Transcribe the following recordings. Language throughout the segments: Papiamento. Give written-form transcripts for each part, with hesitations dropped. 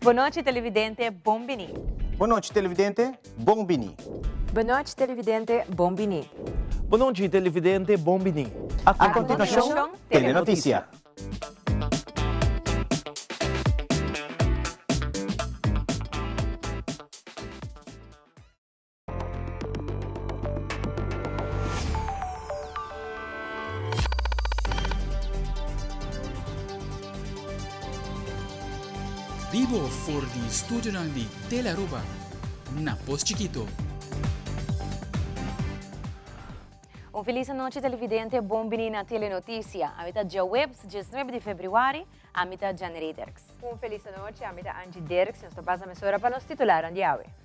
Bon nochi televidente, bon bini. Bon nochi televidente, bon bini. Bon nochi televidente, bon bini. Bon nochi televidente, bon bini. A continuacion, Telenoticia. Bibo for di studionan di Telearuba na Pos Chikito. Un feliz anochi televidente, bon bini na Telenoticia. Ami ta djaweps 19 di februari, ami ta Janrey Dirks. Un feliz anochi, ami ta Angie Dirks. Nos ta pasa mesora pa nos titularnan di awe.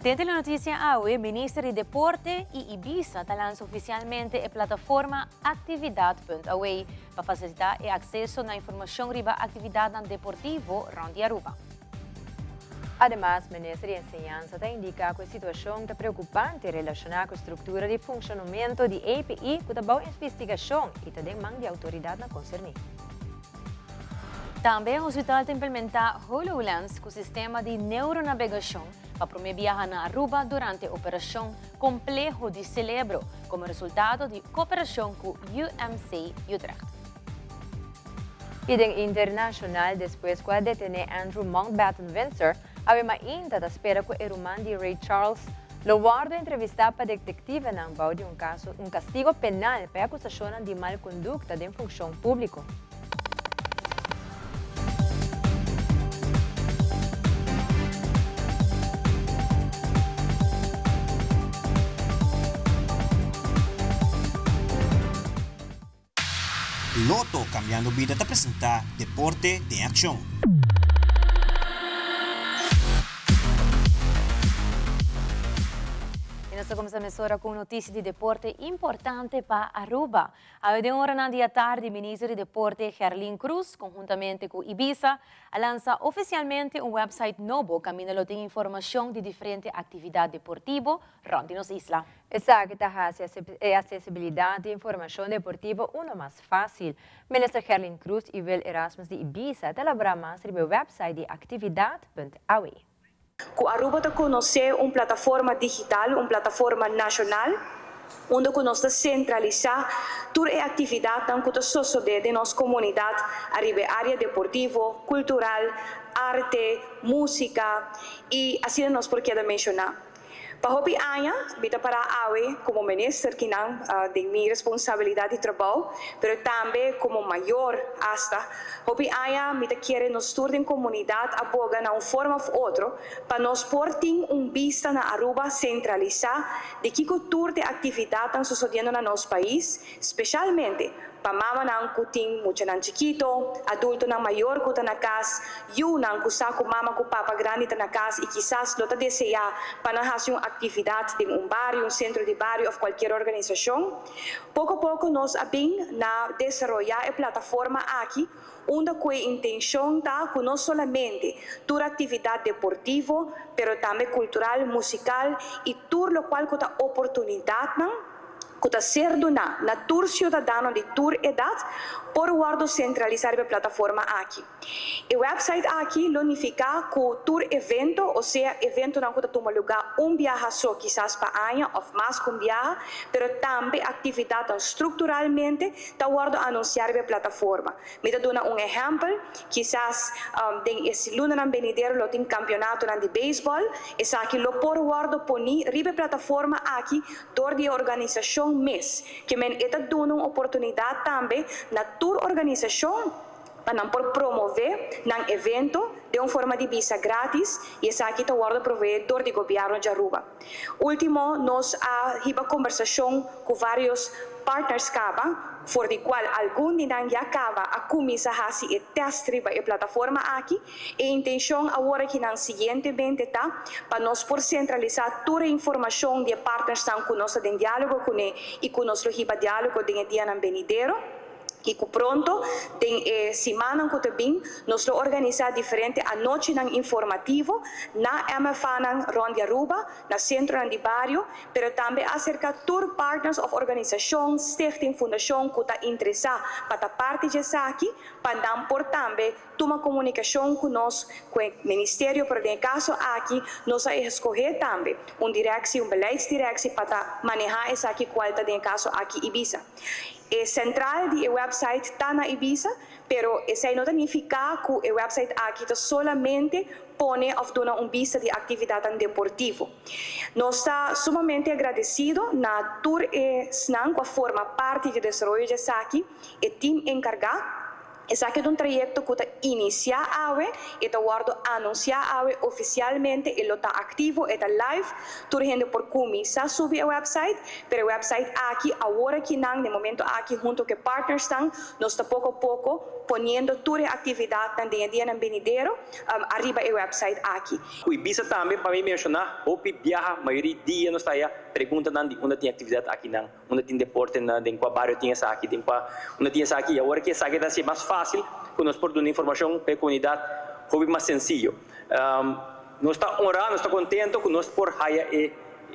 Den Telenoticia awe, Minister di Deporte y Ibisa ta lansa oficialmente e plataforma Actividad.away pa facilita e acceso na informacion riba actividadnan deportivo rond di Aruba. Ademas, Minister di Enseñansa ta indica cu e situacion ta preocupante relaciona cu e structura di funcionamento di API cu ta bao investigacion y ta den man di autoridadnan concerni. Tambe hospital ta implementá HoloLens ku sistema di neuronabegashon pa promé biaha na Aruba durante operashon kompleho di selebro komo resultado di koperashon ku UMC Utrecht. I den internashonal despues ku a detené Andrew Mountbatten Windsor, awe mainta ta spera ku e ruman di Rei Charles lo wòrdu entrevistá pa detektivenan bou di un kaso un kastigo penal pa e akusashonnan di mal kondukta den funkshon públiko. Lotto Cambiando Bida ta presenta Deporte den Accion. Y nos ta cuminsa mesora cu un noticia di deporte importante pa Aruba. Awe den oranan di atardi Minister di Deporte Gerlin Croes conhuntamente cu Ibisa a lansa oficialmente un website nobo caminda lo tin informacion di diferente actividad deportivo rond di nos isla. Esaki ta haci e accesibilidad di informacion deportivo uno mas facil. Minister Gerlin Croes y Will Erasmus di Ibisa ta elabora mas riba e website di actividad punt awe. Cu Aruba ta conoce un plataforma digital, un plataforma nacional, unda cu nos ta centralisa tur e actividadnan cu ta sosode den nos comunidad ariba e area deportivo, cultural, arte, musica y asina nos por keda menciona. Pa hopi aña mi ta para awe como minister kinan den mi responsabilidad di trabou, pero tambe como mayor hasta. Hopi aña mi ta kere nos tur den comunidad a boga na un forma of otro pa nos por tin un bista na Aruba centralisa di kico tur t'e actividadnan sosodiendo na nos pais, specialmente Pa mamanan ku tin muchanan chikito, adultonan mayor ku ta na kas, yunan ku sa ku mama ku papa grandi ta na kas i kisas lo ta deseá pa nan hasi un aktividat den un bario, un sentro di bario òf kualkier organisashon. Poko poko nos a bin na desaroyá e plataforma aki unda ku e intenshon ta ku no solamente tur aktividat deportivo, pero tambe kultural, musikal i tur lokual ku ta oportunidatnan, ku ta ser duná na tur siudadano di tur edat por wòrdu sentralisá riba e plataforma aki. E wèpsait aki lo nifiká ku tur evento, osea eventonan ku ta tuma lugá un biaha so kisas pa aña òf mas ku un biaha, pero tambe aktividatnan strukturalmente ta wòrdu anunsiá riba e plataforma. Mi ta duna un ehèmpel, kisas den e lunanan benidero lo tin kampionatonan di beisbòl, esaki lo por wòrdu poní riba e plataforma aki dor di e organisashon mes, ke men e ta duna un oportunidat tambe na tur organisashon pa nan por promové nan evento den un forma di bisa gratis i esaki ta wòrdu proveé dor di gobièrnu di Aruba. Último nos a hiba kombersashon ku vários partners kaba, for di kual algun di nan ya kaba a kuminsá hasi e tèst riba e plataforma aki. E intenshon awor akinan siguientemente ta pa nos por sentralisá tur e informashon di e partnersnan ku nos ta den diálogo kuné i ku nos lo hiba diálogo den e dianan benidero. I ku pronto, den e simannan ku ta bin, nos lo organisá diferente anochinan informativo na MFAnan rònt di Aruba, na sentronan di bario, pero tambe aserká tur partners òf organisashon, stichting, fundashon ku ta interesá pa ta parti dje esaki, pa nan por tambe tuma komunikashon ku nos, ku e ministerio, pero den e kaso aki nos a eskohé tambe un direksie, un beleidsdirectie pa ta manehá esaki kual ta den e kaso aki Ibisa. E sentral di e website ta na Ibisa, pero esei no ta nifiká ku e website aki ta solamente pone òf duna un bista di aktividatnan deportivo. Nos ta sumamente agradesido na tur esnan ku a forma parti di desaroyo di esaki, e tim enkargá. Esaki ta un trayekto ku ta inisiá awe, e ta wòrdu anunsiá awe ofisialmente, e lo ta aktivo, e ta live, tur hende por kuminsá subi e wèpsait, pero e wèpsait aki awor akinan, den momento aki hunto ku e partnersnan, nos ta poko poko poniendo tur e aktividatnan den e dianan benidero ariba e wèpsait aki. Ku e bisa tambe pa mi menshoná, hopi biaha, mayoria dia nos ta haya preguntanan di unda tin aktividat akinan. Unda tin deporte na den kua bario tin esaki, den kua unda tin esaki y awor ki esaki ta hasi mas fácil ku nos por duna informashon pa e komunidat hopi mas sensiyo. Nos ta honrá, nos ta kontento ku nos por haya e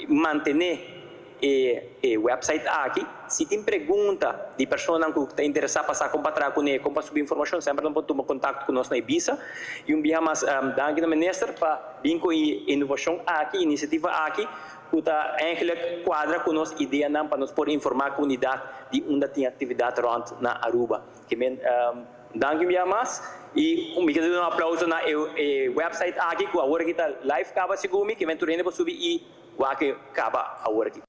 mantené e e website aki. Si tin pregunta di personanan ku ta interesá pa sa kon pa traha kuné, kon pa subi informashon, semper nan por tuma kontakto ku nos na Ibisa. Y un biaha mas danki na minister pa bin ku e inovashon aki, inisiativa aki. Ku ta eigenlijk kuadra ku nos ideanan pa nos por informá komunidat di unda tin aktividat rònt na Aruba. Ke men danki un bia mas i mi ke duna un aplauso na e website aki ku awor aki ta live kaba segun mi ke men tur hende por subi i wak e kaba awor aki.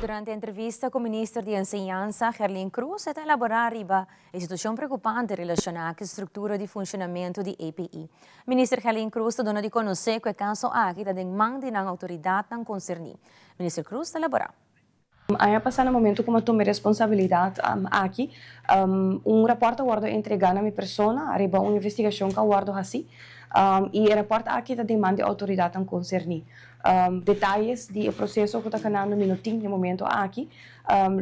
Durante entrevista ku Minister di Enseñansa, Gerlien Croes, e ta elaborá riba e situashon preokupante relashoná ku e struktura di funshonamentu di API. Minister Gerlien Croes ta duna di konosé ku e kaso aki ta den man di nan outoridatnan konserní. Minister Croes ta elaborá. Aña pasá na momento ku mi a tuma e responsabilidat aki, un rapòrt a wòrdu entregá na mi persona riba un investigashon ku a wòrdu hasí i e rapòrt aki ta den man di outoridatnan konserní. Detayes di e proseso ku ta kanando mi no tin na e momento aki.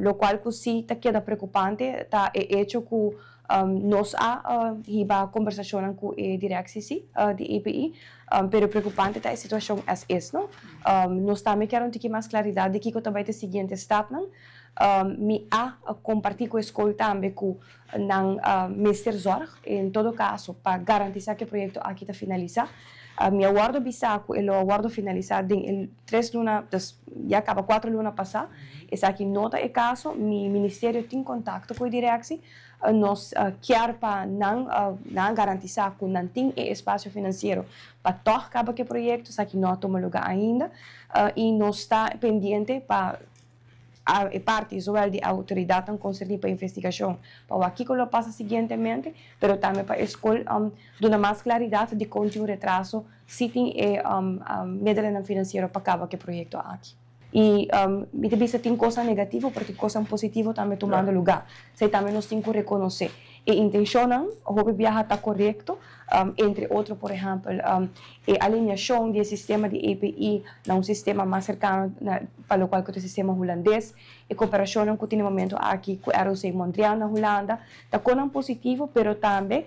Lokual ku si ta keda preokupante ta e echo ku nos a hiba kombersashonnan ku e direksie si di EPI, pero preokupante ta e situashon as is no. Nos tambe kier un tiki mas klaridat di kiko ta bai ta e siguiente stapnan. Mi a kompartí ku e skol tambe ku nan mester zòrg en todo kaso pa garantisá ku e proyekto aki ta finalisá. Mi a wòrdu bisá ku e lo a wòrdu finalisá den e tres luna, dus ya kaba kuater luna pasá. Esaki no ta e kaso. Mi ministerio tin kontakto ku e direksie. Nos kier pa nan nan garantisá ku nan tin e espasio finansiero pa tòg kaba ku e proyekto. Esaki no a tuma lugá ainda i nos ta pendiente pa e parti zowel di outoridatnan konserní pa investigashon pa wak kiko lo pasa siguientemente, pero tambe pa e skol duna mas klaridat dikon tin un retraso si tin e medelenan finansiero pa kaba ku e proyekto aki. I mi ta bisa tin kosnan negativo pero tin kosnan positivo tambe tumando lugá. Esei tambe nos tin ku rekonosé. E intenshonnan hopi biaha ta korekto, entre otro por ehèmpel e alineashon di e sistema di EPI na un sistema mas serkano na pa lokual ku ta e sistema hulandes, e koperashonnan ku tin e momento aki ku ROC Mondriaan na Hulanda ta konan positivo pero tambe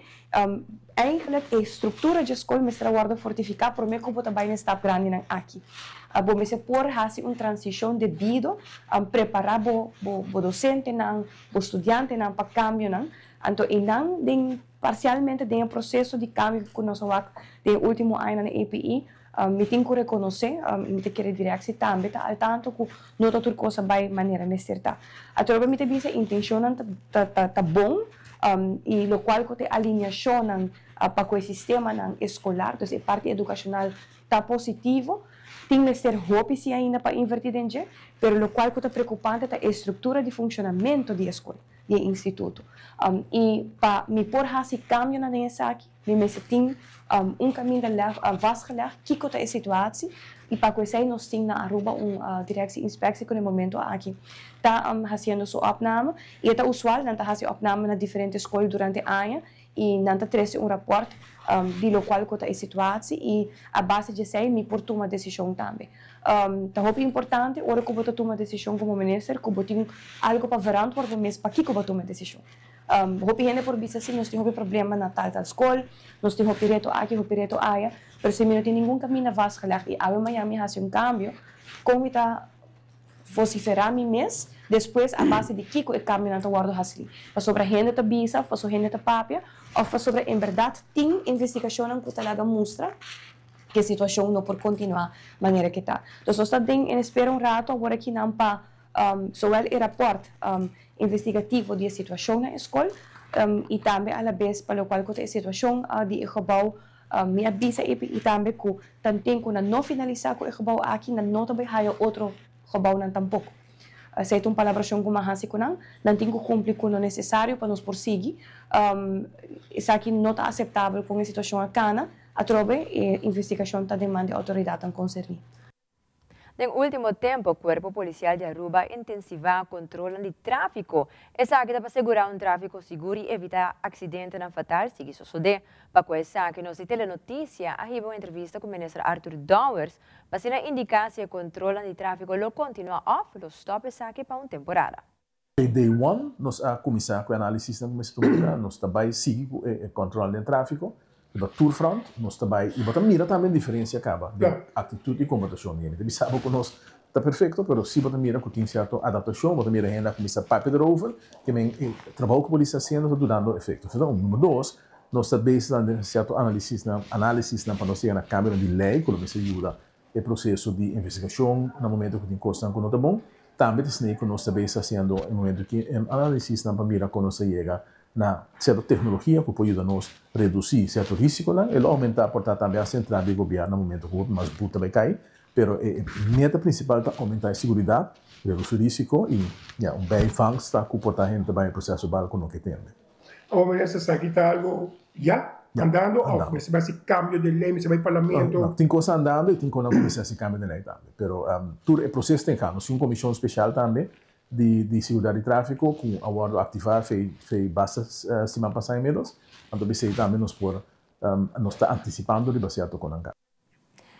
eigenlijk e struktura dje skol mester a wòrdu fortifiká promé ku bo ta bai na e stap grandinan aki. Bo mester por hasi un transishon debido, prepará bo bo dosentenan, bo studiantenan pa kambionan, anto einan den parsialmente den e proseso di kambio ku nos a wak den e último añanan na EPI, mi tin ku rekonosé i mi ta kere direksi tambe ta al tanto ku no ta tur kos a bai manera mester ta. Atrobe mi ta bisa intenshonnan ta ta ta bon i lokual ku ta e alineashonnan pa ku e sistemanan eskolar, dus e parti edukashonal ta positivo. Tin mester hopi si ainda pa inverti den dje, pero lokual ku ta preokupante ta e struktura di funshonamentu di e skol, di e instituto. I pa mi por hasi kambionan den esaki, mi mester tin un kaminda vastgelegd kiko ta e situatie i pa ku esei nos tin na Aruba un Directie Inspectie ku na e momento aki ta hasiendo su opname. I e ta usual, nan ta hasi opname na diferente skol durante aña i nan ta trese un rapòrt di lokual ku ta e situatie i a base di esei mi por tuma desishon tambe. Ta hopi importante ora ku bo ta tuma desishon komo minister ku bo tin algu pa verantwoord bo mes pakiko bo a tuma e desishon. Hopi hende por bisa si nos tin hopi problema na tal tal skol, nos tin hopi reto aki, hopi reto aya, pero si mi no tin ningun kaminda vastgelegd i awe mañana mi hasi un kambio, kon mi ta vosiferá mi mes despues a base di kiko e kambionan ta wòrdu hasí? Pasobra hende ta bisa òf pasobra hende ta papia òf pasobra en bèrdat tin investigashonnan ku ta laga mustra ku e situashon no por kontinuá manera ke ta. Entonces nos ta den en espera un rato awor akinan pa Zowel e raport investigativo di e situashon na e skol i tambe alabes pa lokual ku ta e situashon di e gebou, mi a bisa EPI tambe ku tanten ku nan no finalisá ku e gebou aki nan no ta bai haya otro gebounan tampoko. Esei ta un palabrashon ku mi a hasi ku nan. Nan tin ku kumpli ku lo nesesario pa nos por sigui. Esaki no ta aseptabel kon e situashon a kana. Atrobe e investigashon ta den man di outoridatnan konserní. Den ultimo tempo Cuerpo Policial di Aruba a intensiva controlnan di trafico. Esaki ta pa segura un trafico sigur y evita accidentenan fatal sigui sosode. Pa cu esaki nos di Telenoticia a hiba un entrevista cu Minister Arthur Dowers pa asina indica si e controlnan di trafico lo continua of lo stop esaki pa un temporada. Day one nos a kuminsá ku e análisisnan ku mester tuma lugá. Nos ta bai sigui ku e kòntròl den tráfiko riba tur frònt. Nos ta bai i bo ta mira tambe e diferensia kaba den aktitut i komportashon di hende. Mi ta bisa bo ku nos ta perfekto, pero si bo ta mira ku tin sierto adaptashon, bo ta mira hende a kuminsá papia derover, ke men e trabou ku polis ta hasiendo ta durando efekto. Esei ta un. Number dos, nos ta bezig tambe den sierto analisisnan, análisisnan pa nos yega na kambionan di lei ku lo mester yuda E proseso di investigashon na momento ku tin kosnan ku no ta bon, tambe ta esei ku nos ta bes hasiendo e momento aki e analisisnan pa mira kon nos ta yega na sierto teknologia ku por yuda nos redusí sierto risikonan. E lo oumentá por ta tambe hasta entrada di gobièrnu na momento ku hopi mas but ta bai kai, pero e meta prinsipal ta oumentá e siguridat, redusí risiko i ya un bijvangst ta ku por ta hende ta bai e proseso bal ku no ke tende. Awor minister esaki ta algo ya andando of mester bai haci cambio di ley, mester bai parlamento? No, tin cos andando y tin cos nan cu mester haci cambio di ley tambe. Pero tur e proces ta en gang. Nos tin un comision special tambe di di seguridad di trafico cu a wordo activa fey fey basta siman pasa inmiddels. Anto besey tambe nos por nos ta anticipando riba cierto cosnan caba.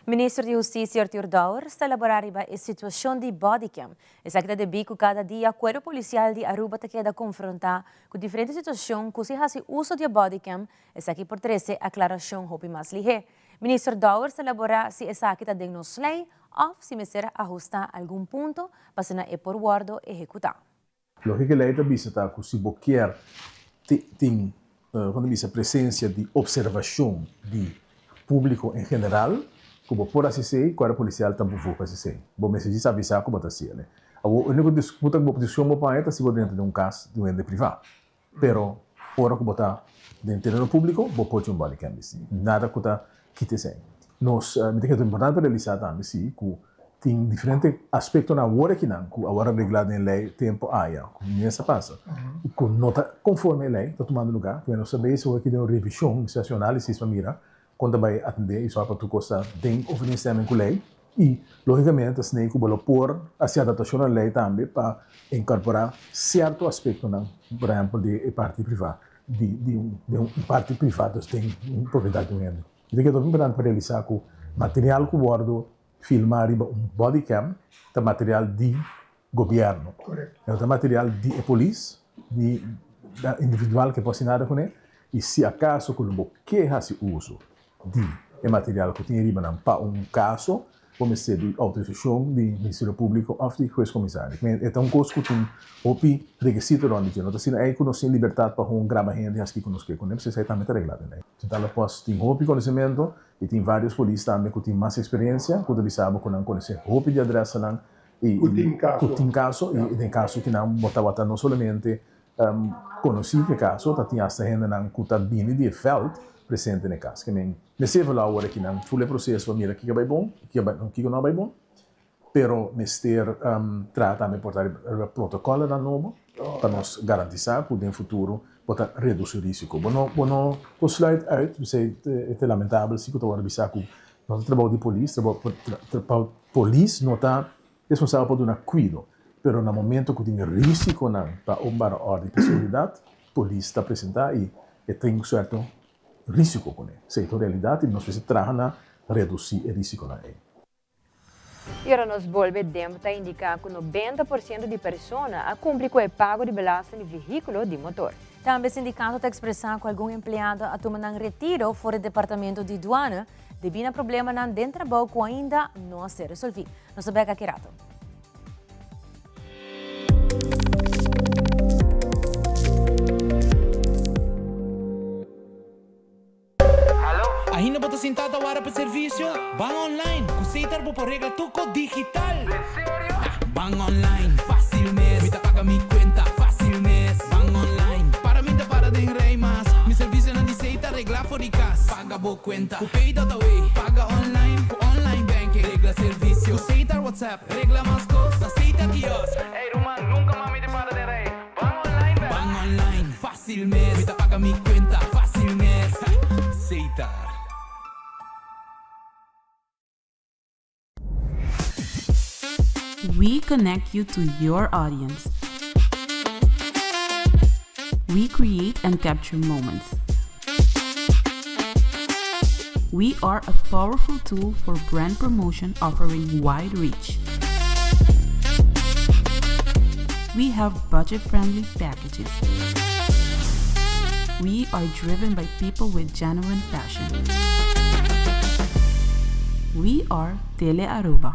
Minister di Husticia Arthur Dowers ta elabora riba e situacion di bodycam. Esaki ta debí cu cada dia Cuerpo Policial di Aruba ta keda confronta cu diferente situacion cu si haci uso di e bodycam, esaki por trece aclaracion hopi mas lihé. Minister Dowers ta elabora si esaki ta den nos ley of si mester ahusta algun punto pa asina e por wordo ehecuta. Loke ku e lei ta bisa ta ku si bo kier tin kon ta bisa presensia di opservashon di públiko en general ku bo por hasi esei, kuerpo polisial ta bufó pa hasi esei. Bo mester djis avisá ku bo ta hasi esei. Awor úniko disputa ku bo diskushon bo por haña ta si bo drenta den un kas di un hende privá. Pero ora ku bo ta den tereno públiko bo por tin un bodycam bisti. Nada ku ta kita esei. Nos, mi ta kere ta importante pa realisá tambe si ku tin diferente aspektonan awor akinan ku awor a reglá den e lei tempu aya ku mes a pasa i ku no ta konforme e lei ta tumando lugá. Nos ta bezig awor aki den un revishon, nos ta hasi un análisis pa mira Kon ta bai atendé i sòru pa tur kos ta den overeenstemming ku lei i lógikamente ta snei ku bo lo por hasi adaptashon na lei tambe pa inkorporá sierto aspektonan, por ehèmpel di e parti privá di di un di un parti privá dus den un propiedat di un hende. Mi ta kere hopi importante pa realisá ku material ku wòrdu filmá riba un bodycam ta material di gobièrnu. E no ta material di e polis ni individual ke por hasi nada kuné i si akaso ku lo bo ke hasi uso di e material ku tin riba nan pa un kaso bo mester di outorisashon di Ministerio Públiko òf di hues komisario. E ta un kos ku tin hopi rekisito rònt di dje. No ta asina ei ku nos tin libertat pa hon graba hende i hasi kiko nos ke kuné, pasobra esei tambe ta reglá den lei. Sentral Post tin hopi konosementu i tin vários polis tambe ku tin mas eksperensia ku ta bisa bo ku nan konosé hopi di adrèsanan I Ku tin kaso. Ku tin kaso i den kaso ki nan bo tabata no solamente konosí ku e kaso, ta tin asta hendenan ku ta bini di e vèlt presente na e kas. Ke men mester evaluá awor aki nan ful e proseso pa mira kiko a bai bon i kiko no a bai bon, pero mester traha tambe por ta riba protokòlnan nobo pa nos garantisá ku den futuro bo ta redusí risiko. Bo no bo no por sluit uit, p'esei e ta lamentabel si ku ta wòrdu bisá ku No ta trabou di polis, trabou polis no ta responsabel pa duna kuido, pero na momento ku tin risikonan pa un bara órden di seguridat, polis ta presentá i e tin un sierto risiko kuné. Esei ta un realidat i nos mester traha na redusí e risikonan ei. I ora nos bolbe demp ta indiká ku 90% di persona a kumpli ku e pago di belasting di vehíkulo di motor. Tambe sindicato ta expresa cu algun empleado a tuma nan retiro for di departamento di Douane debi na problemanan den trabou cu ainda no a ser resolvi. Nos ta bek aki rato. Ainda bo ta sintá ta wara pa servisio? Ban online! Ku Setar bo por regla tur kos digital! Ban online, fásil mes! Mi ta paga mi kuenta, fásil mes! Ban online, para mi ta para den rei mas! Mi servisionan di Setar reglá for di kas! Paga bo kuenta ku Pay.away! Paga online ku online banking! Regla servisio ku Setar WhatsApp! Regla mas kos na Setar kiosk! Ey ruman, nunka mas mi ta para den rei! Ban online bek! Ban online, fácil mes! Mi ta paga mi cuenta, fácil mes! Setar. We connect you to your audience. We create and capture moments. We are a powerful tool for brand promotion offering wide reach. We have budget-friendly packages. We are driven by people with genuine passion. We are Tele Aruba.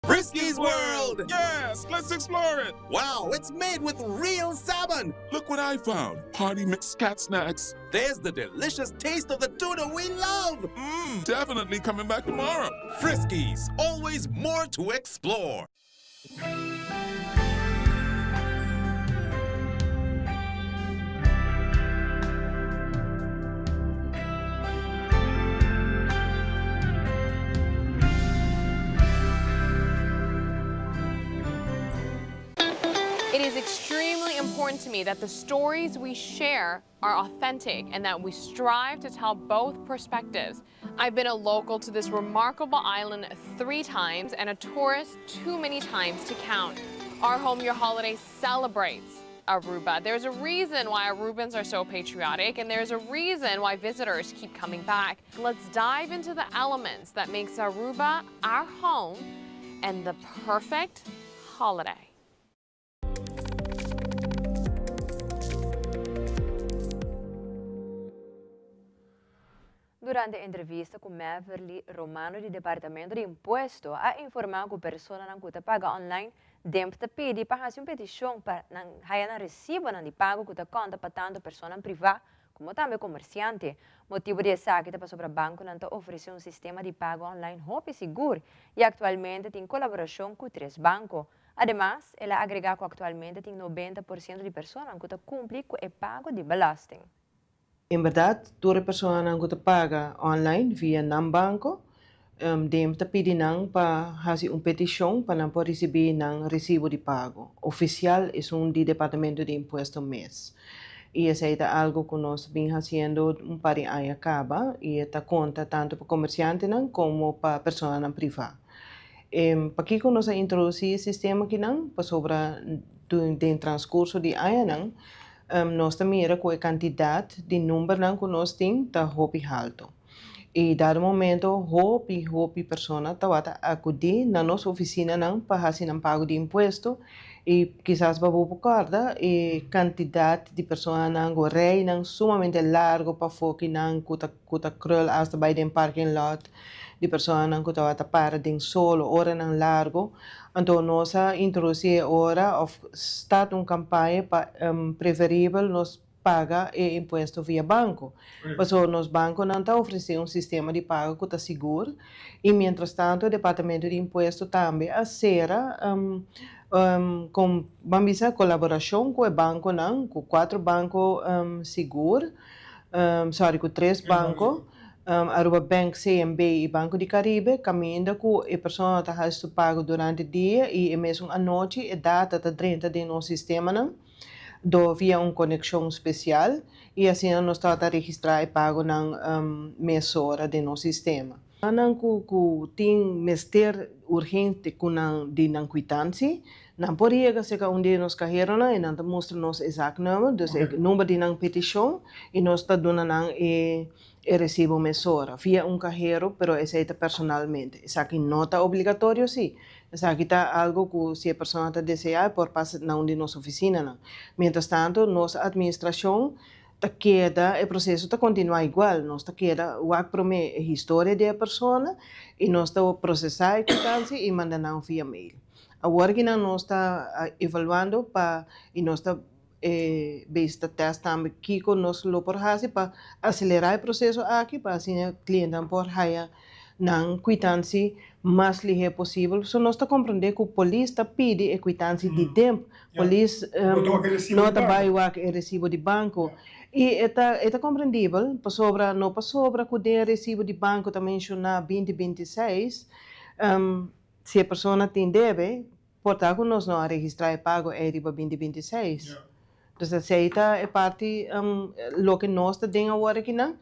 Frisky's World! Yes, let's explore it! Wow, it's made with real salmon! Look what I found! Party mix cat snacks. There's the delicious taste of the tuna we love! Mmm, definitely coming back tomorrow. Friskies, always more to explore. It is extremely important to me that the stories we share are authentic and that we strive to tell both perspectives. I've been a local to this remarkable island three times and a tourist too many times to count. Our Home Your Holiday celebrates Aruba. There's a reason why Arubans are so patriotic and there's a reason why visitors keep coming back. Let's dive into the elements that makes Aruba our home and the perfect holiday. Durante entrevista ku Meverly Romano di Departamento di Impuesto a informá ku personanan ku ta paga online DIMP ta pidi pa hasi un petishon pa nan haya nan resibonan di pago ku ta konta pa tantu personanan privá komo tambe komersiante. Motibu di esaki ta pasobra bankonan ta ofresé un sistema di pago online hopi sigur i aktualmente tin kolaborashon ku tres banko. Ademas, el a agregá ku aktualmente tin nobenta por siento di personanan ku ta kumpli ku e pago di belasting. En berdad, tur e personanan ku ta paga online via nan banko, DIMP ta pidi nan pa hasi un petishon pa nan por risibí nan resibo di pago ofisial, esun di Departamento di Impuesto mes. I esei ta algu ku nos bin hasiendo un par di aña kaba i e ta konta tantu pa komersiantenan komo pa personanan privá. Pakiko nos a introdusí e sistema akinan? Pasobra den transkurso di añanan nos ta mira ku e kantidat di numbernan ku nos tin ta hopi haltu. I dado momento hopi hopi persona tabata akudí na nos ofisinanan pa hasi nan pago di impuesto i kisas bo por kòrda e kantidat di personanan ku reinan sumamente largu pafó kinan ku ta ku ta krul asta bai den parking lot di personanan ku tabata para den solo oranan largu. Anto nos a introduci e ora of start un campaña pa preferibel nos paga e impuesto via banco. Pasobra nos banconan ta ofrece un sistema di pago cu ta sigur y mientras tanto e departamento di impuesto tambe a cera con ban bisa colaboracion cu e banconan, cu cuatro banco sigur, sorry cu tres banco. Aruba Bank, CMB y Banco di Caribe, caminda cu e persona ta haci su pago durante dia y e mesun anochi e data ta drenta den nos sistemanan do via un conexion special y asina nos ta ta registra e pagonan mesora den nos sistema. Nan cu cu tin mester urgente cu nan di nan quitantie, nan por yega cerca un di nos caheronan y nan ta mustra nos e zaaknummer, dus e number di nan peticion y nos ta duna nan e e recibo mesora via un cahero, pero esey ta personalmente. Esaki no ta obligatorio si. Esaki ta algo ku si e persona ta deseá e por pasa na un di nos ofisinanan. Mientrastanto nos atministrashon ta keda, e proseso ta kontinuá igual, nos ta keda wak promé e historia di e persona i nos ta prosesá e kwitansia i manda nan via mail. Awor ki nan nos ta evaluando pa i nos ta bezig ta test tambe kiko nos lo por hasi pa aselerá e proseso aki pa asina e klientenan por haya nan kwitansi mas lihé posibel. So nos ta komprondé ku polis ta pidi e kwitansi di tempu. Polis no ta bai wak e resibo di banko. I e ta e ta komprendibel pasobra no pasobra ku den e resibo di banko ta menshoná binti 26, si e persona tin debe, por ta ku nos no a registrá e pago ei riba binti 26. Entonces esei ta e parti loke nos ta den awor akinan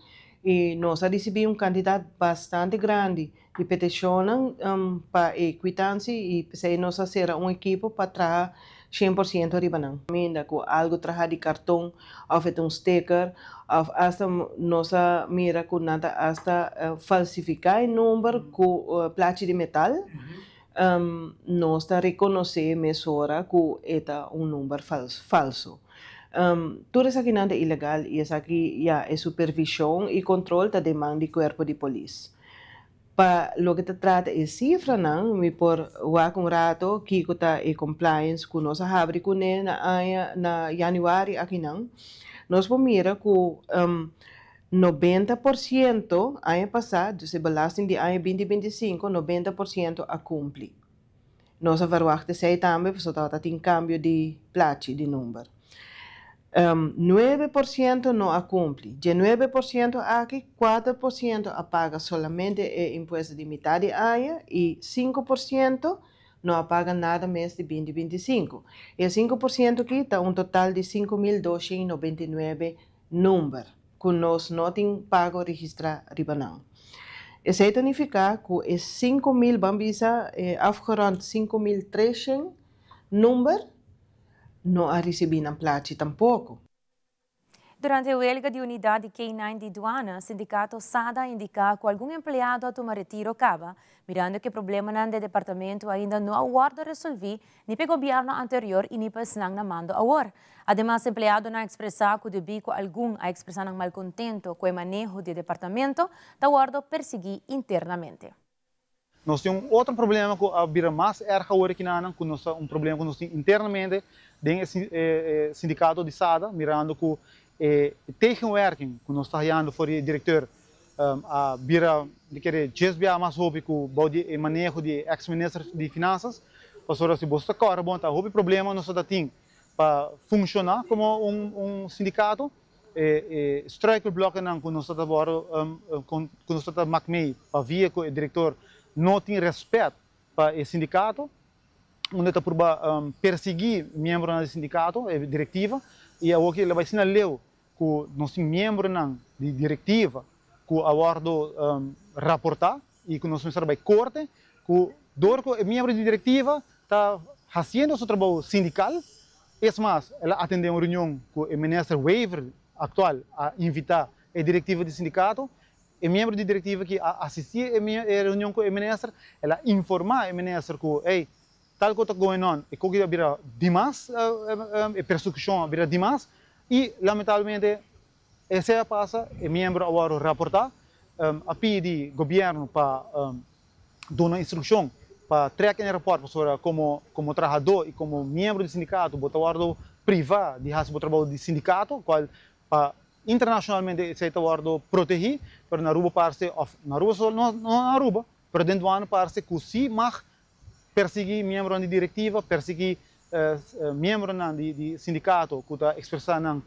i nos a risibí un kantidat bastante grandi di petishonnan pa e kwitansi i p'esei nos a sera un ekipo pa traha 100% riba nan. Kaminda ku algu traha di karton òf e ta un sticker òf asta nos a mira ku nan ta asta falsifiká e number ku plachi di metal. Nos ta rekonosé mesora ku e ta un number falso. Tur esakinan ta ilegal i esaki ya e supervishon i kontrol ta den man di kuerpo di polis. Pa loke ta trata e sifranan mi por wak un rato kiko ta e compliance ku nos a habri kuné na aña na yanüari akinan. Nos por mira ku 90% aña pasá, dus e belasting di aña 2025, 90% a kumpli. Nos a verwagt esei tambe pasobra tabata tin kambio di plachi di number. 9% no a kumpli. Dje 9% aki, 4% a paga solamente e impuesto di mitad di aña i 5% no a paga nada mes di 2025. E 5% aki ta un total di 5299 number ku nos no tin pago registrá riba nan. Esei ta nifiká ku e 5000, ban bisa afgerond 5300 number no a risibí nan plachi tampoko. Durante e welga di unidat di K9 di Duana, sindikato SADA a indiká ku algun empleado a tuma retiro kaba, mirando ku e problemanan den departamento ainda no a wòrdu resolví ni pa e gobièrnu anterior i ni pa esnan na mando awor. Ademas empleadonan a ekspresá ku debí ku algun a ekspresá nan malkontento ku e maneho di e departamento, ta wòrdu persiguí internamente. Nos tin un otro problema ku a bira mas erg awor akinanan, ku nos ta un problema ku nos tin internamente den e sindikato di SADA, mirando ku e tegenwerking ku nos ta hayando for di e direkteur a bira mi kere djes bia mas hopi ku bou di e maneho di e eks minister di finansas, pasobra si boso ta kòrda bon ta hopi problema nos ta tin pa funshoná komo un sindikato. E struikelblokkenan ku nos ta wòrdu ku nos ta mak mee pa via ku e direktor no tin rèspèt pa e sindikato, unda e ta purba persiguí miembronan di sindikato, e direktiva, i awor ki el a bai asina leu ku nos tin miembronan di direktiva ku a wòrdu raportá i ku nos mester a bai korte ku dor ku e miembro di direktiva ta hasiendo su trabou sindikal. Es mas, el a atendé un reunion ku e minister Wever aktual a invitá e direktiva di sindikato. E miembro di direktiva ki a asistí e reunion ku e minister, el a informá e minister ku, ey, tal ku ta going on, e koki a bira dimas, e persekushon a bira dimas i lamentablemente esei a pasa, e miembro a wòrdu raportá, a pidi gobièrnu pa duna instrukshon pa trek en e rapòrt pasobra komo komo trahadó i komo miembro di sindikato bo ta wòrdu privá di hasi bo trabou di sindikato kual pa internashonalmente esei ta wòrdu protehí pero na Aruba parse òf na Aruba so no na Aruba pero den duana parse ku si mag persiguí miembronan di direktiva persiguí miembronan di sindikato ku ta ekspresá nan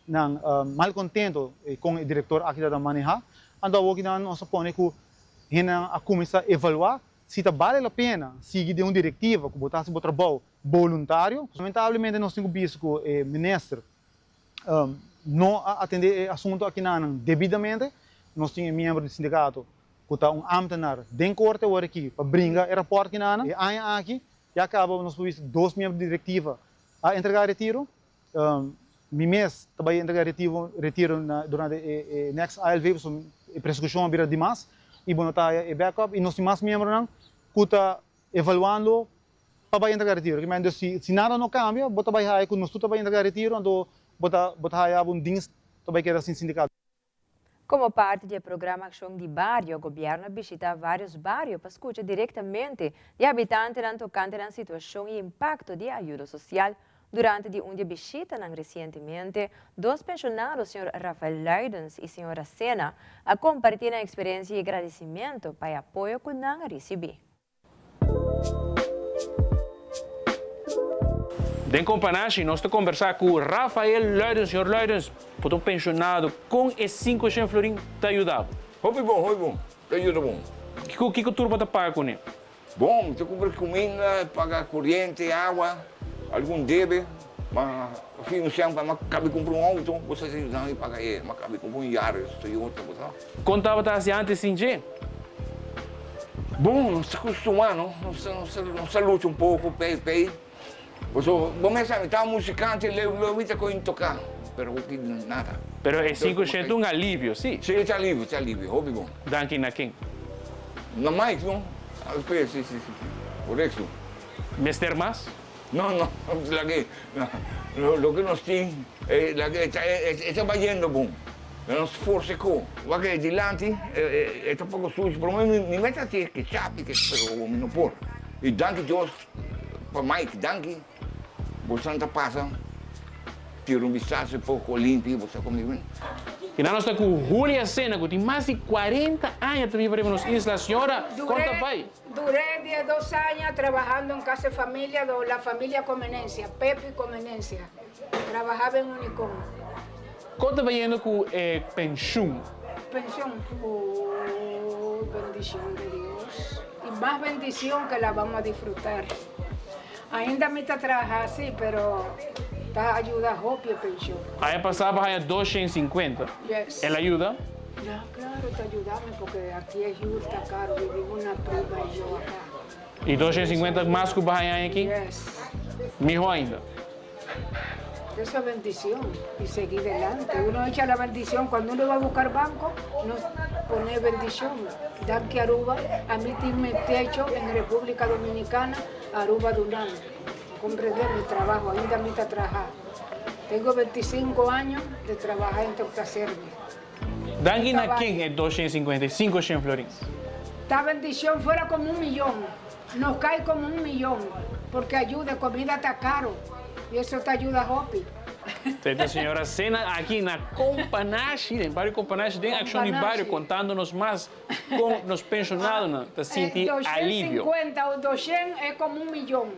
nan malcontento con e director aki ta maneha, anto awo kinan nos a pone cu hendenan a cuminsa evalua si ta bale la pena sigui den un directiva cu bo ta haci bo trabou boluntario. Lamentablemente nos tin cu bisa cu e minister no a atende e asunto akinanan debidamente, nos tin e miembro di sindicato cu ta un ambtenaar den corte awor aki pa bringa e rapport kinanan. E aña aki ya caba nos por bisa dos miembro di directiva a entrega retiro. Mi mes ta bai entrega retiro retiro na durante e next ALV pasobra e persekushon a bira dimas i bo no ta haya e backup i nos tin mas miembronan ku ta evaluando. pa bai entrega retiro. Kimen dus si si nada no kambia bo ta bai haya ku nos tur ta bai entrega retiro anto bo ta bo ta haya bo un dienst ta bai keda sin sindikato. Komo parti di e programa Akshon di Bario, gobièrnu a bishitá vários bario pa skucha direktamente di e habitantenan tokante nan situashon i impakto di e ayudo sosial. Durante di un di e bishitanan resientemente, dos penshonado, señor Rafael Luidens i señora Sena, a kompartí nan eksperensia i gradisimentu pa e apoyo ku nan a risibí. Den Companashi nos ta kombersá ku Rafael Luidens. Señor Luidens, bo ta un penshonado, kon e 500 florin ta yuda bo? Hopi bon, hopi bon. Ta yuda bon. Kiko kiko tur bo ta paga kuné? Bon, mi ta kumpra kuminda, paga koriente, awa, algun debe. Ma fin un sèn pa mi a kabi kumpra un outo, bo sa yuda mi paga e. Mi a kabi kumpra un Yaris Toyota, bo sa. Kon tabata hasi antes sin dje? Bon, nos ta kustumá, no? Nos ta, nos ta lucha un poko pei pei. Pasobra bo mes sa, mi tabata musikante, leu leu mi ta koin toká, pero hopi nada. Pero e 500 un alivio, si? Si, ta alivio, ta alivio, hopi bon. Danki na ken? Na Mike, no? Si, si, si, korekto. Mester mas? No, no, laga loke nos tin, laga e ta bayendo bon. Nos forsa ku wak e dilanti e ta poko sushi, por lo menos mi mester hasi ke chapi ke pero mi no por. I danki Dios pa Mike, danki bosan ta pasa tira un bistaso e poko limpi bo sa komo. I nan nos ta ku Julia Sena ku tin mas di 40 aña ta biba riba nos isla. Señora, kon ta bai? Duré 12 años trabajando en casa de familia, do la familia Comenencia, Pepe Comenencia. Trabajaba en Unicom. Kon ta bayendo ku e penshun? Penshun, oh, bendicion de Dios. Y mas bendicion que la vamos a disfrutar. Ainda mi ta traha si, pero ta ayuda hopi e penshun. Aña pasá bo haña 250. Yes. El a yuda? Ya, claro, ta yudami porque aki e huur ta caro, vivimos una prima y yo acá. Y 250 mas cu bo haña aña aki? Yes. Miho ainda. Eso es bendición y seguir delante. Uno echa la bendición. Cuando uno va a buscar banco, no pone bendición. Danki Aruba, a mí tiene techo en República Dominicana, Aruba Dunán. Comprende mi trabajo, ainda me está trabajar. Tengo 25 años de trabajar en Toyota Service. Danki na ken e 255 shen florins? Esta bendición fuera como un millón. Nos cae como un millón. Porque ayuda, comida está caro. Y eso te ayuda, hopi. Esta señora Sena aki na Companashi, den bario Companashi, den Accion di Bario, contando nos mas con nos pensionadonan ta sinti alivio. 250 o 200 es como un millón.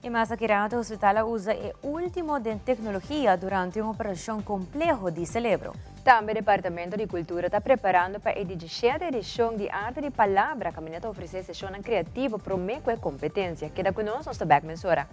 Y mas aki rato hospital a usa e ultimo den tecnologia durante un operacion compleho di celebro. Tambe Departamento di Cultura ta preparando pa e 17 edicion di Arte di Palabra, caminda ta ofrece sesionnan creativo prome cu e competencia. Keda cu nos, nos ta bek mesora.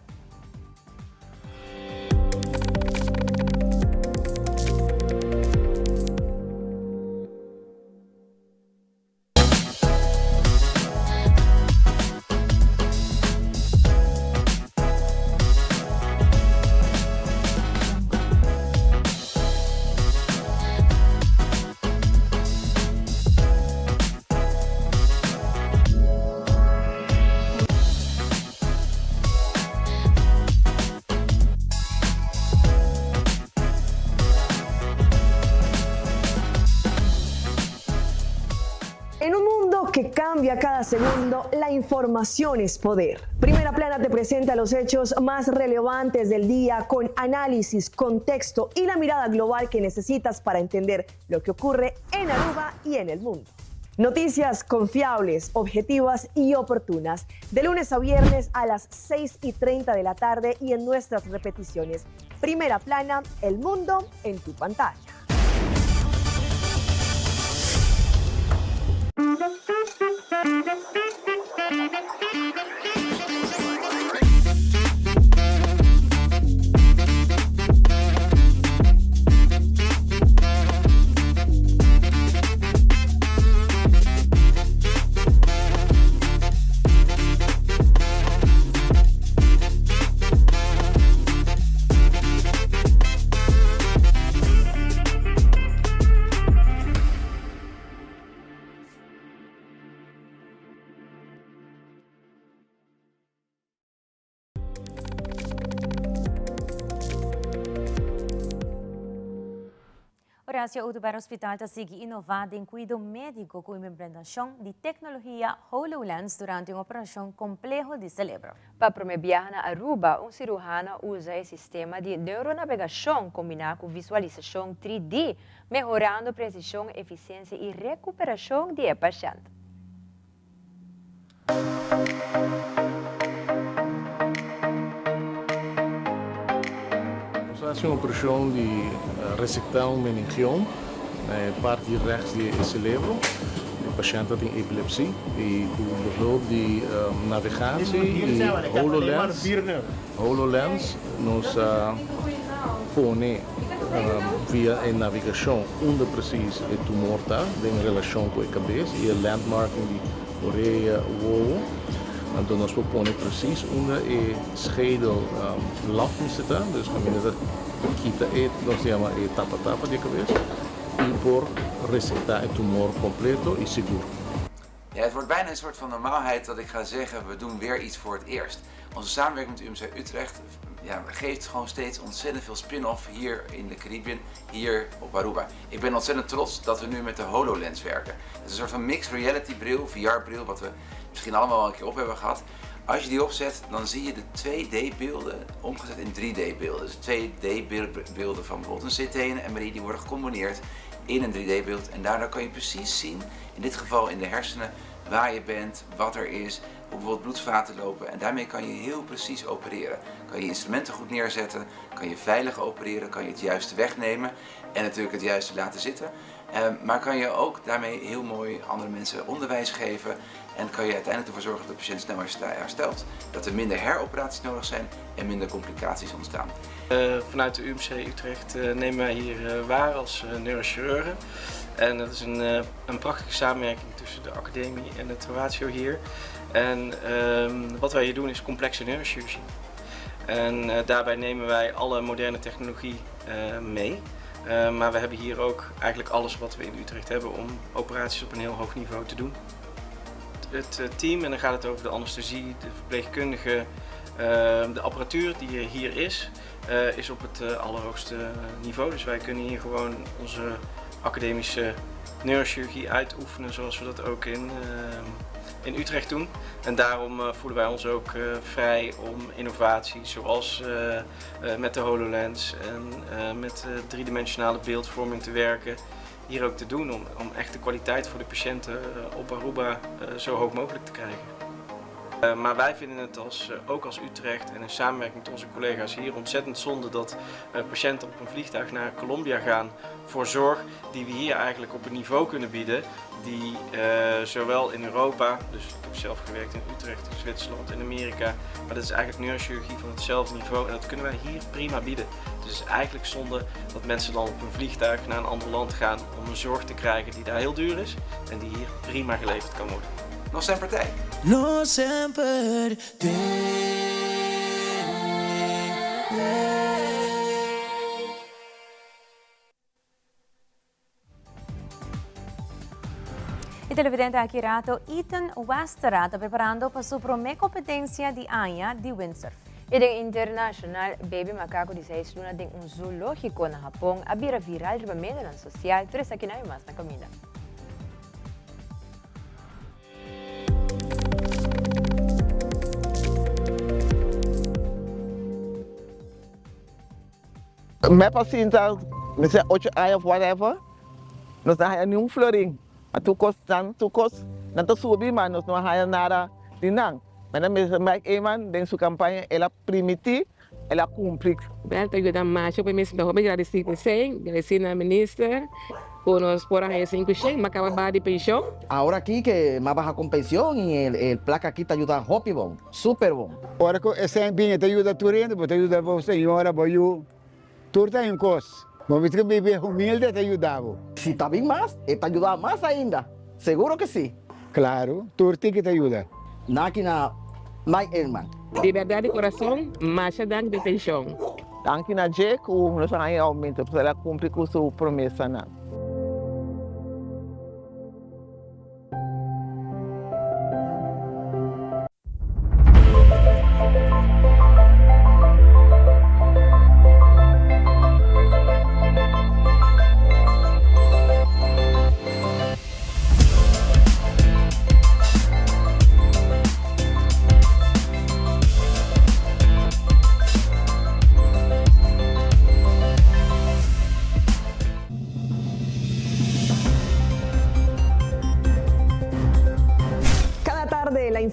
En un mundo que cambia cada segundo, la información es poder. Primera Plana te presenta los hechos más relevantes del día con análisis, contexto y la mirada global que necesitas para entender lo que ocurre en Aruba y en el mundo. Noticias confiables, objetivas y oportunas, de lunes a viernes a las 6:30 de la tarde y en nuestras repeticiones. Primera Plana, el mundo en tu pantalla. Horacio Oduber Hospital ta sigui inova den cuido medico cu implementacion di tecnologia HoloLens durante un operacion compleho di celebro. Pa prome biaha na Aruba, un ciruhano a usa e sistema di neuronavegacion combina cu visualisacion 3D, mehorando precision, eficiencia y recuperacion di e pashent. Nos a hasi un operashon di resektá un meningiom na e parti rechts di e selebro. E pashènt ta tin epilepsi i ku behulp di navegatie i HoloLens, HoloLens, nos a pone via e navigashon unda presis e tumor ta den relashon ku e kabes i e landmarking di orea, wowo. Anto nos por pone presis unda e schedel lap mester ta, dus kaminda ta kita e, nos ta yama e tapa tapa di e kabes i por resektá e tumor kompleto i sigur. Ja, het wordt bijna een soort van normaalheid dat ik ga zeggen, we doen weer iets voor het eerst. Onze samenwerking met UMC Utrecht ja, geeft gewoon steeds ontzettend veel spin-off hier in de Caribbean, hier op Aruba. Ik ben ontzettend trots dat we nu met de HoloLens werken. Het is een soort van mixed reality bril, VR-bril, wat we misschien allemaal al een keer op hebben gehad. Als je die opzet, dan zie je de 2D-beelden omgezet in 3D-beelden. Dus 2D-beelden van bijvoorbeeld een CT en een MRI, die worden gecombineerd in een 3D-beeld. En daardoor kan je precies zien, in dit geval in de hersenen, waar je bent, wat er is, hoe bijvoorbeeld bloedvaten lopen. En daarmee kan je heel precies opereren. Kan je instrumenten goed neerzetten, kan je veilig opereren, kan je het juiste wegnemen en natuurlijk het juiste laten zitten. Maar kan je ook daarmee heel mooi andere mensen onderwijs geven en kan je uiteindelijk ervoor zorgen dat de patiënt snel herstelt, dat er minder heroperaties nodig zijn en minder complicaties ontstaan. Vanuit de UMC Utrecht nemen wij hier waar als neurochirurgen. En dat is een prachtige samenwerking tussen de academie en het Horatio hier. En wat wij hier doen is complexe neurochirurgie. En daarbij nemen wij alle moderne technologie mee. Maar we hebben hier ook eigenlijk alles wat we in Utrecht hebben om operaties op een heel hoog niveau te doen. Het team, en dan gaat het over de anesthesie, de verpleegkundigen, de apparatuur die er hier is, is op het allerhoogste niveau. Dus wij kunnen hier gewoon onze academische neurochirurgie uitoefenen zoals we dat ook in Utrecht doen. En daarom voelen wij ons ook vrij om innovaties zoals met de HoloLens en met driedimensionale beeldvorming te werken, hier ook te doen om echt de kwaliteit voor de patiënten op Aruba zo hoog mogelijk te krijgen. Maar wij vinden het ook als Utrecht en in samenwerking met onze collega's hier ontzettend zonde dat patiënten op een vliegtuig naar Colombia gaan voor zorg die we hier eigenlijk op een niveau kunnen bieden die zowel in Europa, dus ik heb zelf gewerkt in Utrecht, in Zwitserland, in Amerika, maar dat is eigenlijk neurochirurgie van hetzelfde niveau en dat kunnen wij hier prima bieden. Dus het is eigenlijk zonde dat mensen dan op een vliegtuig naar een ander land gaan om een zorg te krijgen die daar heel duur is en die hier prima geleverd kan worden. Nog zijn partij. Nog zijn partij. E televidente aki rato Ethan Westera ta preparando pa su prome competencia di aña di windsurf. E den internacional, baby macaco di 6 luna den un zoologico na Japon a bira viral riba medionan social. Tur esakinan y mas na caminda. Mep a sinta, mester ocho aña of whatever, nos no a haya ni un florin. Ma tur kos nan, tur kos nan ta subi, ma nos no a haya nada di nan. Menda Mister Mike Eman den su campaña el a primiti, el a cumpli. Bel ta yuda masha pa mi sinta hopi gradisi p'esei, gradisi na minister ku nos por a haña 500, m'a kaba baha di penshon. Ahora aki ke m'a baha kon penshon i e plaka aki ta yuda hopi bon, super bon. Ora ku esei bini ta yuda tur hende, bo ta yuda bo señora, bo yu, tur ta un kos. Bo mester bibi humilde ta yuda bo. Si ta bin mas, e ta yuda mas ainda, seguro ke si. Claro, tur tin ki ta yuda. Naki na Mike Eman. Di berdad di corazon, masha danki di atencion. Danki na dje ku nos a haña e oumento, pasobra el a kumpli ku su promesanan.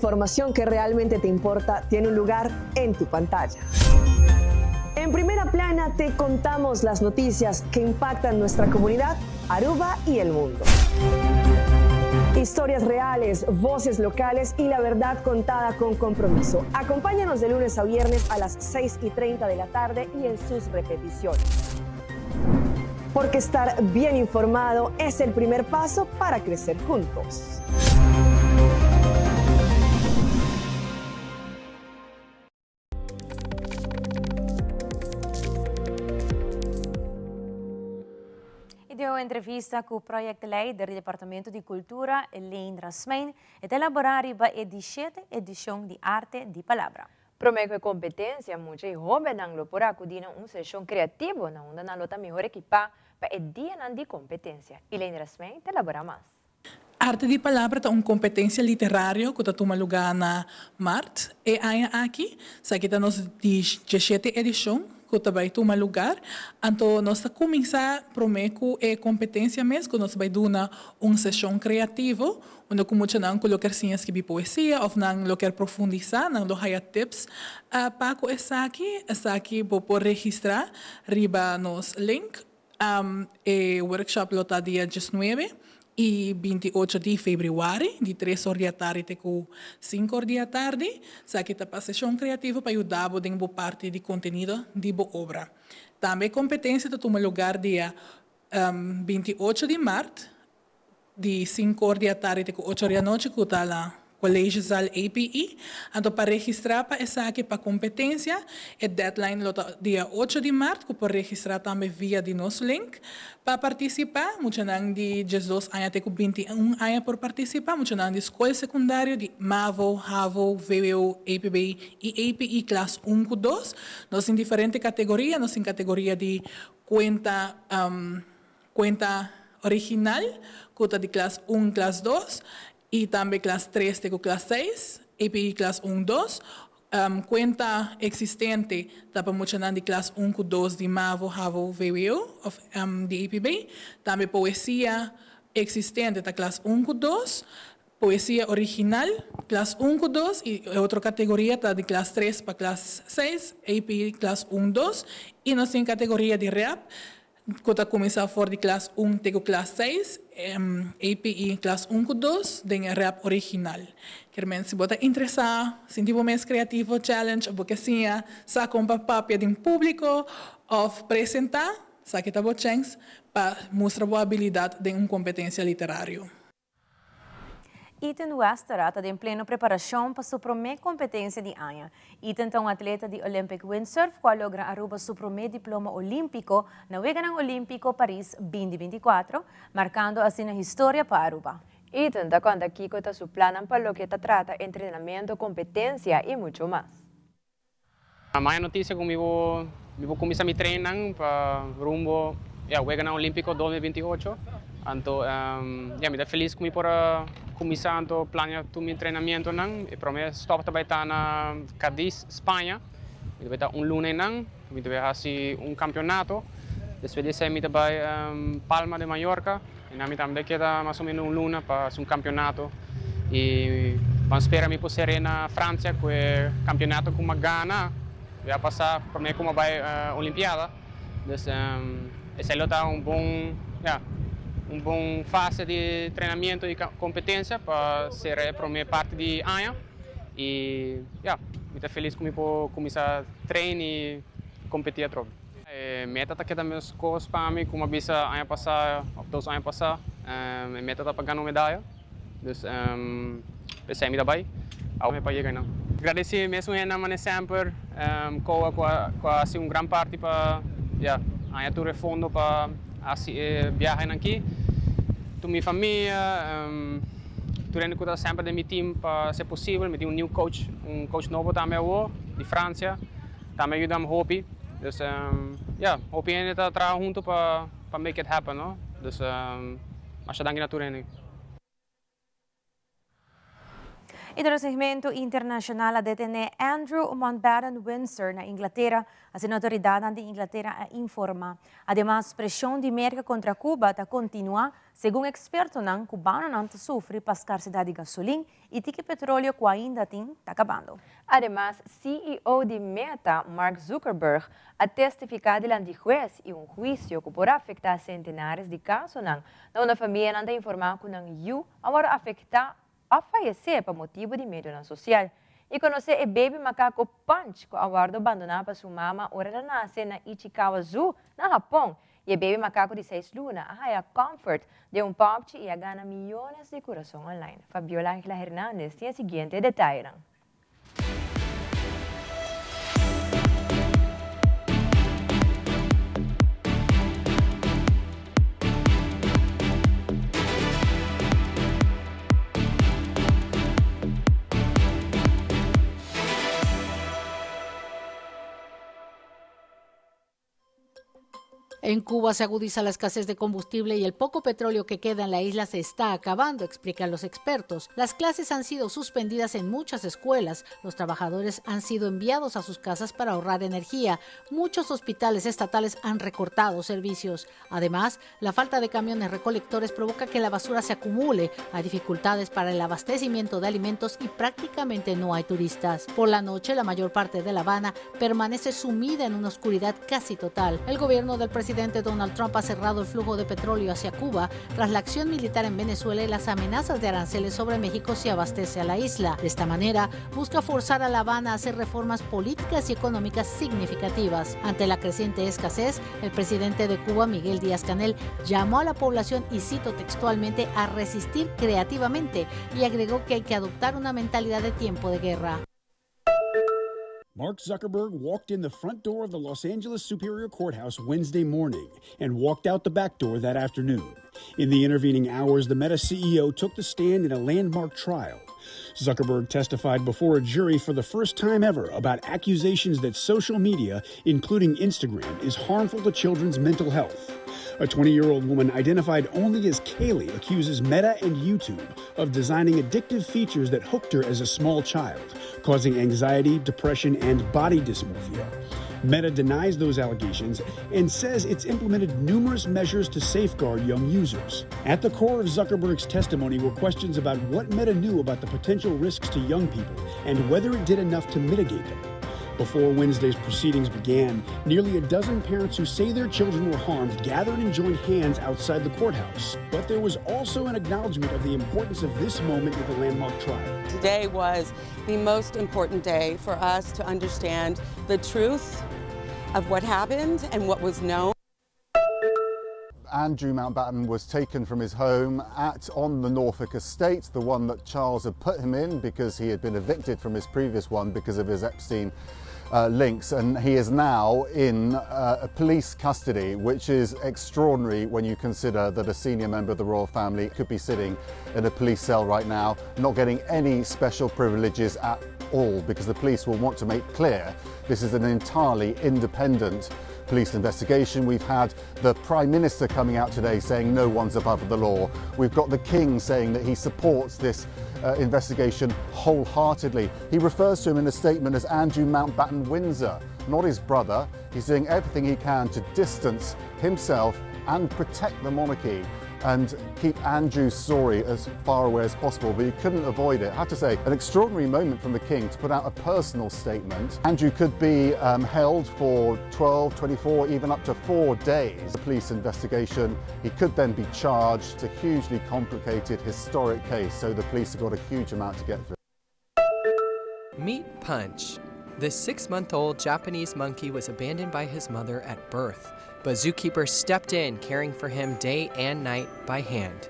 información que realmente te importa tiene un lugar en tu pantalla. En primera plana te contamos las noticias que impactan nuestra comunidad, Aruba y el mundo. Historias reales, voces locales y la verdad contada con compromiso. Acompáñanos de lunes a viernes a las 6 y 30 de la tarde y en sus repeticiones. Porque estar bien informado es el primer paso para crecer juntos. E den un entrevista cu projectleider di Departamento di Cultura, Elaine Rasmijn, e ta elabora riba e di shete edicion di Arte di Palabra. Prome cu e competencia, mucha y hobennan lo por acudi na un sesion creativo na unda nan lo ta mihor equipa pa e dianan di competencia. Elaine Rasmijn ta elabora mas. Arte di Palabra ta un kompetensia literario ku ta tuma lugá na mart e aña aki. Esaki ta nos di djeshete edishon ku ta bai tuma lugar. Anto nos ta kuminsá promé ku e kompetensia mes ku nos ta bai duna un seshon kreativo unda ku muchanan ku lo ker siña skibi poesia òf nan lo ker profundisá nan lo haya tips pa ku esaki. Esaki bo por registrá riba nos link. E workshop lo ta dia diesnuebe y binti ocho di februari, di tres or di atardi te cu cinco or di atardi. Esaki ta pa sesion creativo pa yuda bo den bo parti di contenido di bo obra. Tambe e competencia ta tuma lugar dia 28 di maart Di sinku or di atardi te ku ocho or di anochi ku ta na Collegezaal APE. Anto pa registrá pa esaki pa kompetensia, e deadline lo ta dia ocho di mart ku por registrá tambe via di nos link. Pa partisipá, muchanan di diesdos aña te ku 21 aña por partisipá, muchanan di skol sekundario di mavo, havo, vwo, APB i APE klas un ku dos. Nos tin diferente kategoria, nos tin kategoria di kuenta Cuenta original cu ta di klas un, klas dos y tambe klas tres te cu klas seis, API klas un, dos. Cuenta existente ta pa muchanan di klas un cu dos di mavo, havo, vwo of di APB. Tambe poesia existente ta klas un cu dos. Poesia original, klas un ku dos i e otro kategoria ta di klas tres pa klas seis, AP klas un, dos, i nos tin kategoria di rap ku ta kuminsá for di klas un te ku klas seis, AP i klas un ku dos den e rap original. Kermen si bo ta interesá, sinti bo mes kreativo, challenge òf bo ke siña sa kon pa papia den públiko òf presentá, esaki ta bo chèns pa mustra bo abilidat den un kompetensia literario. Ethan Westera ta den pleno preparacion pa su prome competencia di aña. Ethan ta un atleta di Olympic Windsurf cu a logra Aruba su prome diploma Olimpico na Weganan Olimpico Paris binti binticuatro, marcando asina historia pa Aruba. Ethan ta conta kico ta su plannan pa loke ta trata entrenamento, competencia y mucho mas. Maya noticia cu mi bo mi bo cuminsa mi trainnan pa rumbo ya Weganan Olimpico 2028 anto ya mi ta feliz cu mi por a cuminsa anto plania tur mi entrenamientonan e prome stop ta bay ta na Cadiz Spaña mi ta bay ta un luna eynan mi ta bay haci un campeonato despues di esey mi ta bay Palma de Mallorca. I ami tambe keda mas o menos un luna pa hasi un campeonato y ban spera mi por sere na Francia cu e campeonato cu mi a gana ya pasa prome cu mi a bay Olimpiada. Dus esey lo ta un bon ya un bon fase di entrenamiento y competencia pa sera e prome parti di aña y ya mi ta feliz cu mi por cuminsa train y competi atrobe. E meta ta keda meskos pa mi ku mi a bisa aña pasá òf dos aña pasá. E meta ta pa gana un medaya. Dus p'esei mi ta bai awe pa yega einan. Gradesí mesun hendenan manera semper Koa ku a ku a hasi un gran parti pa ya haña tur e fondo pa hasi e biahenan aki. Tur mi famia, tur hende ku ta semper den mi team pa hasi posibel. Mi tin un new coach, un coach nobo tambe awo di Francia. Tambe a yuda mi hopi. Dus ya, hopi hende ta traha hunto pa pa make it happen no. Dus masha danki na tur hende. Y den segmento internacional a detene Andrew Mountbatten Windsor na Inglatera, asina autoridadnan di Inglatera a informa. Ademas, presion di Merca contra Cuba ta continua, segun expertonan, cubanonan ta sufri pa scarcedad di gasolin y tiki petroleo cu ainda tin ta cabando. Ademas, CEO di Meta, Mark Zuckerberg, a testifica dilanti hues y un huicio cu por afecta centenares di casonan na unda famianan ta informa cu nan yiu a wordo afecta of fayece pa motibo di medionan social. Y conoce e baby macaco Punch cu a wordo bandona pa su mama ora el a nace na Ichikawa Zoo na Japon. Y e baby macaco di seis luna a haya comfort den un popchi y a gana miyones di curason online. Fabiola Angela Hernandez tin e siguiente detayenan. En Cuba se agudiza la escasez de combustible y el poco petróleo que queda en la isla se está acabando, explican los expertos. Las clases han sido suspendidas en muchas escuelas, los trabajadores han sido enviados a sus casas para ahorrar energía, muchos hospitales estatales han recortado servicios. Además, la falta de camiones recolectores provoca que la basura se acumule, hay dificultades para el abastecimiento de alimentos y prácticamente no hay turistas. Por la noche, la mayor parte de La Habana permanece sumida en una oscuridad casi total. El gobierno del presidente Donald Trump ha cerrado el flujo de petróleo hacia Cuba tras la acción militar en Venezuela y las amenazas de aranceles sobre México si abastece a la isla. De esta manera, busca forzar a La Habana a hacer reformas políticas y económicas significativas. Ante la creciente escasez, el presidente de Cuba, Miguel Díaz-Canel, llamó a la población, y cito textualmente, a resistir creativamente y agregó que hay que adoptar una mentalidad de tiempo de guerra. Mark Zuckerberg walked in the front door of the Los Angeles Superior Courthouse Wednesday morning and walked out the back door that afternoon. In the intervening hours, the Meta CEO took the stand in a landmark trial. Zuckerberg testified before a jury for the first time ever about accusations that social media, including Instagram, is harmful to children's mental health. A 20-year-old woman identified only as Kaylee accuses Meta and YouTube of designing addictive features that hooked her as a small child, causing anxiety, depression, and body dysmorphia. Meta denies those allegations and says it's implemented numerous measures to safeguard young users. At the core of Zuckerberg's testimony were questions about what Meta knew about the potential risks to young people and whether it did enough to mitigate them. Before Wednesday's proceedings began, nearly a dozen parents who say their children were harmed gathered and joined hands outside the courthouse. But there was also an acknowledgement of the importance of this moment in the landmark trial. Today was the most important day for us to understand the truth of what happened and what was known. Andrew Mountbatten was taken from his home on the Norfolk estate, the one that Charles had put him in because he had been evicted from his previous one because of his Epstein links, and he is now in police custody, which is extraordinary when you consider that a senior member of the royal family could be sitting in a police cell right now, not getting any special privileges at all, because the police will want to make clear this is an entirely independent police investigation. We've had the Prime Minister coming out today saying no one's above the law. We've got the King saying that he supports this investigation wholeheartedly. He refers to him in a statement as Andrew Mountbatten Windsor, not his brother. He's doing everything he can to distance himself and protect the monarchy and keep Andrew's story as far away as possible, but he couldn't avoid it. I have to say, an extraordinary moment from the King to put out a personal statement. Andrew could be held for 12, 24, even up to 4 days. The police investigation, he could then be charged. It's a hugely complicated, historic case, so the police have got a huge amount to get through. Meet Punch. This 6-month-old Japanese monkey was abandoned by his mother at birth, but zookeepers stepped in, caring for him day and night by hand.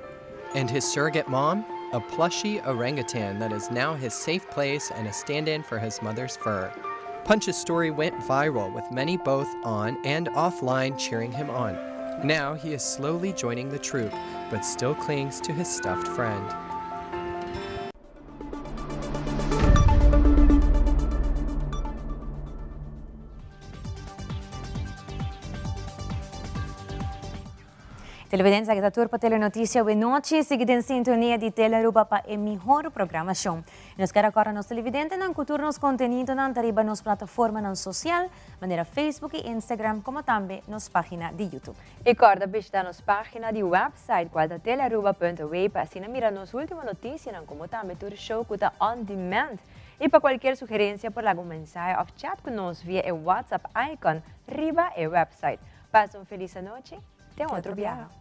And his surrogate mom? A plushy orangutan that is now his safe place and a stand-in for his mother's fur. Punch's story went viral, with many both on and offline cheering him on. Now he is slowly joining the troop, but still clings to his stuffed friend. Televidente, aki ta tur pa Telenoticia awe nochi. Sigui den sintonia di Telearuba pa e mihor programacion. Y nos kier acorda nos televidentenan cu tur nos contenidonan ta riba nos plataformanan social, manera Facebook y Instagram, como tambe nos pagina di YouTube. Y corda bishita nos pagina di website cual ta telearuba.aw pa asina mira nos ultimo noticianan como tambe tur show cu ta on demand. Y pa cualkier sugerencia por laga un mensahe of chat cu nos via e WhatsApp icon riba e website. Pasa un feliz anochi. Te otro biaha.